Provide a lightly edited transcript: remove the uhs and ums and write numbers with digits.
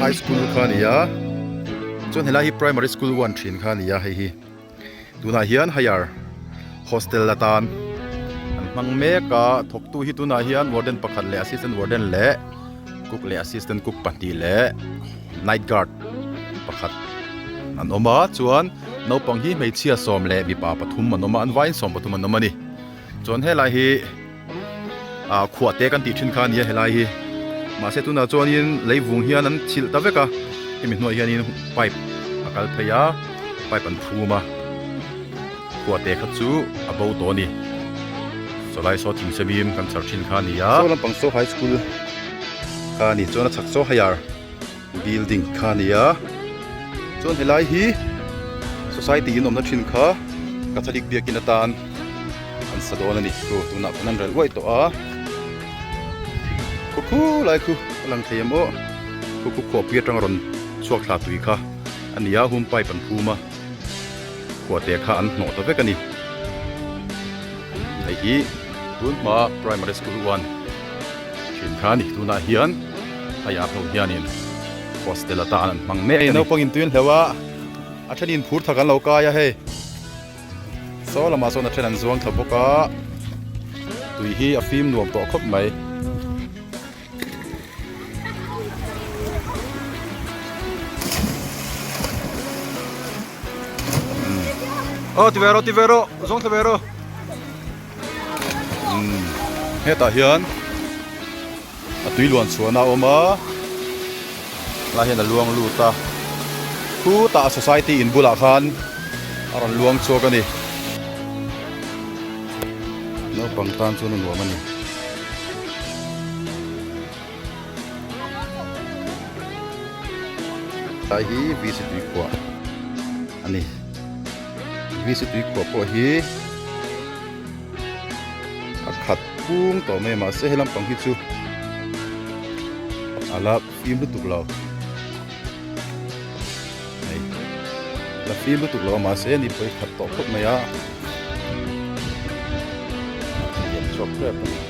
High School kha a ni a chuan helai hi Primary School one thin kha a ni a hei hi tunah hian higher hostel atan an hmang mek a thawktu hi tunah hian warden pakhat leh assistant warden leh cook leh assistant cook pahnih leh night guard pakhat an awm a chuan naupang hi hmeichhia sawm leh mipa pathum an awm a an vaiin 13 an awm a ni chuan helai hi ah khuah te kan tih thin kha a ni a helai hi mahse tunah chuanin leivung hian an chhilh ta vek a hemi hnuaiah hianin pipe a kal phei a pipe an phum a khuah te kha chu a bo tawh a ni sawlai saw thing semim kan chhar thin kha a ni a saw lampang saw high school kha a ni chuan a chhak saw higher building kha a ni a chuan helai hi society in awmna thin kha catholic biakin atan an sa dawn a ni chu tunah khan an rel uaih tawh a khu khu lai khu a lang thei em aw khu khu khuahpui atanga rawn chhuak thla tui kha a ni a hum pipe an phum a khuah te kha an hnawh ta vek a ni hei hi tun hma primary school one thin kha a ni tunah hian hei ah ho hianin hostel atan an hmang mek a ni. Naupang in tuiin hleuh a a thenin phur thak an lo kai a hei. Saw lamah sawn a then an zuang thla bawk a tui hi a fim nuam tawh khawp mai. Aw ti ve rawh ti ve rawh zuang thla ve rawh umm hetah hian a tui luan chhuahna a awm a lai hian a luang lut a khutah society in bulah khan a rawn luang chhuak a ni naupang tan chuan a nuam a ni. Lai hi VC tuikhuah a ni VC tuikhuah pawh hi a khat pung tawh mai a mahse he lampang hi chu a la fim lutuk lo hei la fim lutuk lo a mahse ni pawh hi khat tawh khawp mai a a lian chhuak tep a ni.